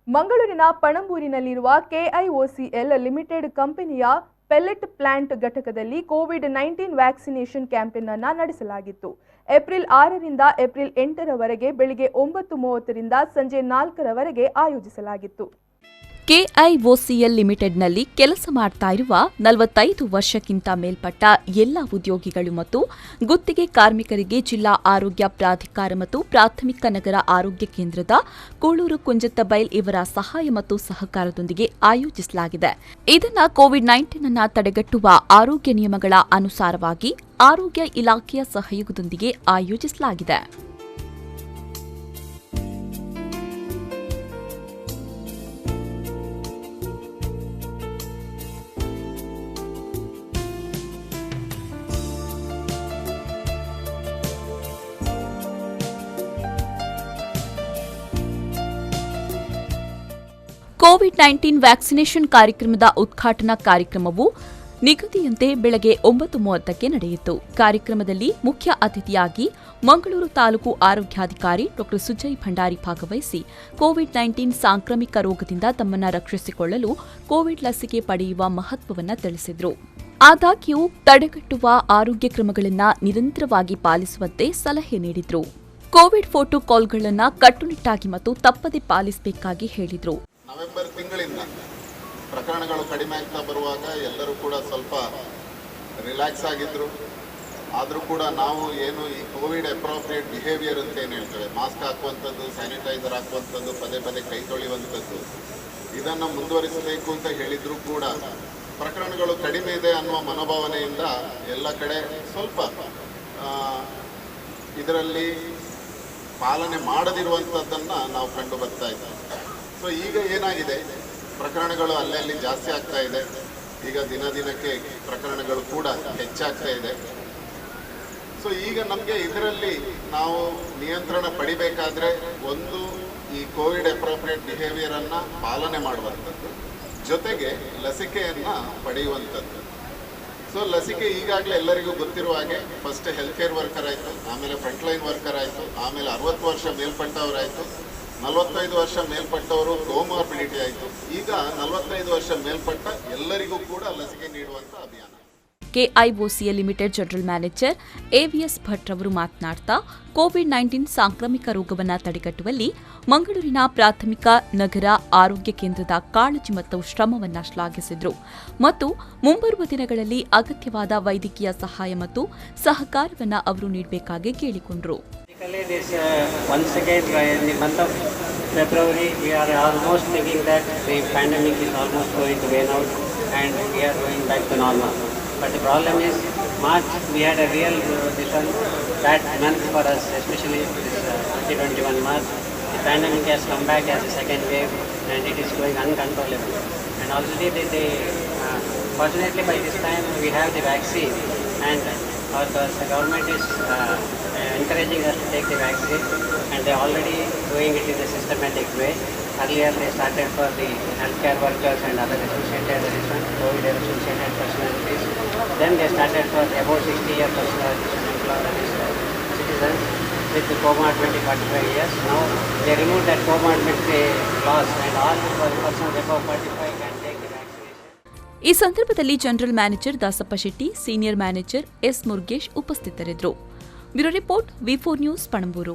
ಮಂಗಳೂರಿನ ಪಣಂಬೂರಿನಲ್ಲಿರುವ KIOCL limited ಕಂಪನಿಯ pellet plant ಘಟಕದಲ್ಲಿ ಕೋವಿಡ್-19 ವ್ಯಾಕ್ಸಿನೇಷನ್ ಕ್ಯಾಂಪೇನ್ ಅನ್ನು ನಡೆಸಲಾಗಿತ್ತು. ಏಪ್ರಿಲ್ 6ರಿಂದ ಏಪ್ರಿಲ್ 8ರವರೆಗೆ ಬೆಳಿಗ್ಗೆ 9:30ರಿಂದ ಸಂಜೆ 4ರವರೆಗೆ ಆಯೋಜಿಸಲಾಗಿತ್ತು. ಕೆಐಒಸಿಎಲ್ ಲಿಮಿಟೆಡ್ನಲ್ಲಿ ಕೆಲಸ ಮಾಡ್ತಾ ಇರುವ 45 ವರ್ಷಕ್ಕಿಂತ ಮೇಲ್ಪಟ್ಟ ಎಲ್ಲ ಉದ್ಯೋಗಿಗಳು ಮತ್ತು ಗುತ್ತಿಗೆ ಕಾರ್ಮಿಕರಿಗೆ ಜಿಲ್ಲಾ ಆರೋಗ್ಯ ಪ್ರಾಧಿಕಾರ ಮತ್ತು ಪ್ರಾಥಮಿಕ ನಗರ ಆರೋಗ್ಯ ಕೇಂದ್ರದ ಕೂಳೂರು ಕುಂಜತ್ತಬೈಲ್ ಇವರ ಸಹಾಯ ಮತ್ತು ಸಹಕಾರದೊಂದಿಗೆ ಆಯೋಜಿಸಲಾಗಿದೆ. ಇದನ್ನ ಕೋವಿಡ್-19 ಅನ್ನು ತಡೆಗಟ್ಟುವ ಆರೋಗ್ಯ ನಿಯಮಗಳ ಅನುಸಾರವಾಗಿ ಆರೋಗ್ಯ ಇಲಾಖೆಯ ಸಹಯೋಗದೊಂದಿಗೆ ಆಯೋಜಿಸಲಾಗಿದೆ. ಕೋವಿಡ್-19 ವ್ಯಾಕ್ಸಿನೇಷನ್ ಕಾರ್ಯಕ್ರಮದ ಉದ್ಘಾಟನಾ ಕಾರ್ಯಕ್ರಮವು ನಿಗದಿಯಂತೆ ಬೆಳಗ್ಗೆ 9:30ಕ್ಕೆ ನಡೆಯಿತು. ಕಾರ್ಯಕ್ರಮದಲ್ಲಿ ಮುಖ್ಯ ಅತಿಥಿಯಾಗಿ ಮಂಗಳೂರು ತಾಲೂಕು ಆರೋಗ್ಯಾಧಿಕಾರಿ ಡಾ ಸುಜಯ್ ಭಂಡಾರಿ ಭಾಗವಹಿಸಿ ಕೋವಿಡ್-19 ಸಾಂಕ್ರಾಮಿಕ ರೋಗದಿಂದ ತಮ್ಮನ್ನು ರಕ್ಷಿಸಿಕೊಳ್ಳಲು ಕೋವಿಡ್ ಲಸಿಕೆ ಪಡೆಯುವ ಮಹತ್ವವನ್ನು ತಿಳಿಸಿದರು. ಆದಾಗ್ಯೂ ತಡೆಗಟ್ಟುವ ಆರೋಗ್ಯ ಕ್ರಮಗಳನ್ನು ನಿರಂತರವಾಗಿ ಪಾಲಿಸುವಂತೆ ಸಲಹೆ ನೀಡಿದರು. ಕೋವಿಡ್ ಪ್ರೋಟೋಕಾಲ್ಗಳನ್ನು ಕಟ್ಟುನಿಟ್ಟಾಗಿ ಮತ್ತು ತಪ್ಪದೆ ಪಾಲಿಸಬೇಕಾಗಿ ಹೇಳಿದರು. ನವೆಂಬರ್ ತಿಂಗಳಿಂದ ಪ್ರಕರಣಗಳು ಕಡಿಮೆ ಆಗ್ತಾ ಬರುವಾಗ ಎಲ್ಲರೂ ಕೂಡ ಸ್ವಲ್ಪ ರಿಲ್ಯಾಕ್ಸ್ ಆಗಿದ್ರು. ಆದರೂ ಕೂಡ ನಾವು ಏನು ಈ ಕೋವಿಡ್ ಅಪ್ರೋಪ್ರಿಯೇಟ್ ಬಿಹೇವಿಯರ್ ಅಂತ ಏನು ಹೇಳ್ತೇವೆ, ಮಾಸ್ಕ್ ಹಾಕುವಂಥದ್ದು, ಸ್ಯಾನಿಟೈಸರ್ ಹಾಕುವಂಥದ್ದು, ಪದೇ ಪದೇ ಕೈ ತೊಳೆಯುವಂಥದ್ದು, ಇದನ್ನು ಮುಂದುವರಿಸಬೇಕು ಅಂತ ಹೇಳಿದರೂ ಕೂಡ ಪ್ರಕರಣಗಳು ಕಡಿಮೆ ಇದೆ ಅನ್ನುವ ಮನೋಭಾವನೆಯಿಂದ ಎಲ್ಲ ಕಡೆ ಸ್ವಲ್ಪ ಇದರಲ್ಲಿ ಪಾಲನೆ ಮಾಡದಿರುವಂಥದ್ದನ್ನು ನಾವು ಕಂಡು ಬರ್ತಾ ಇದ್ದೀವಿ. ಸೊ ಈಗ ಏನಾಗಿದೆ, ಪ್ರಕರಣಗಳು ಅಲ್ಲಲ್ಲಿ ಜಾಸ್ತಿ ಆಗ್ತಾ ಇದೆ. ಈಗ ದಿನ ದಿನಕ್ಕೆ ಪ್ರಕರಣಗಳು ಕೂಡ ಹೆಚ್ಚಾಗ್ತಾ ಇದೆ. ಸೊ ಈಗ ನಮಗೆ ಇದರಲ್ಲಿ ನಾವು ನಿಯಂತ್ರಣ ಪಡಿಬೇಕಾದ್ರೆ ಒಂದು ಈ ಕೋವಿಡ್ ಅಪ್ರೋಪ್ರಿಯೇಟ್ ಬಿಹೇವಿಯರನ್ನು ಪಾಲನೆ ಮಾಡುವಂಥದ್ದು, ಜೊತೆಗೆ ಲಸಿಕೆಯನ್ನು ಪಡೆಯುವಂಥದ್ದು. ಸೊ ಲಸಿಕೆ ಈಗಾಗಲೇ ಎಲ್ಲರಿಗೂ ಗೊತ್ತಿರುವ ಹಾಗೆ ಫಸ್ಟ್ ಹೆಲ್ತ್ ಕೇರ್ ವರ್ಕರ್ ಆಯಿತು, ಆಮೇಲೆ ಫ್ರಂಟ್ ಲೈನ್ ವರ್ಕರ್ ಆಯಿತು, ಆಮೇಲೆ 60 ವರ್ಷ ಮೇಲ್ಪಟ್ಟವರಾಯಿತು, 45 ವರ್ಷ ಮೇಲ್ಪಟ್ಟವರು ಕೋಮಾರ್ಬಿಡಿಟಿ ಆಯಿತು. ಈಗ 45 ವರ್ಷ ಮೇಲ್ಪಟ್ಟ ಎಲ್ಲರಿಗೂ ಕೂಡ ಲಸಿಕೆ ನೀಡುವಂಥ ಅಭಿಯಾನ. KIOCL limited general manager AVS Bhat ರವರು ಮಾತನಾಡ್ತಾ, ಕೋವಿಡ್-19 ಸಾಂಕ್ರಾಮಿಕ ರೋಗವನ್ನು ತಡೆಗಟ್ಟುವಲ್ಲಿ ಮಂಗಳೂರಿನ ಪ್ರಾಥಮಿಕ ನಗರ ಆರೋಗ್ಯ ಕೇಂದ್ರದ ಕಾಳಜಿ ಮತ್ತು ಶ್ರಮವನ್ನು ಶ್ಲಾಘಿಸಿದರು ಮತ್ತು ಮುಂಬರುವ ದಿನಗಳಲ್ಲಿ ಅಗತ್ಯವಾದ ವೈದ್ಯಕೀಯ ಸಹಾಯ ಮತ್ತು ಸಹಕಾರವನ್ನು ಅವರು ನೀಡಬೇಕಾಗಿ ಕೇಳಿಕೊಂಡರು. Once again, in the month of February, we are almost thinking that the pandemic is almost going to wane out and we are going back to normal. But the problem is, March we had a real this one bad month for us, especially this 2021 March. The pandemic has come back as a second wave and it is going uncontrollable. And already fortunately by this time we have the vaccine and our the government is encouraging us to take the vaccine, and they are already doing it in a systematic way. Earlier they started for the healthcare workers and other associated, COVID associated personalities. Then they started for above 60 year personal citizens with the comorbidity 45 years. Now they removed that comorbidity clause and all the persons above 45 can take the vaccination. ಈ ಸಂದರ್ಭದಲ್ಲಿ general manager Dasappa Shetty, senior manager S Murugesh ಉಪಸ್ಥಿತರಿದ್ದರು. Bureau report, V4 news, Panambur.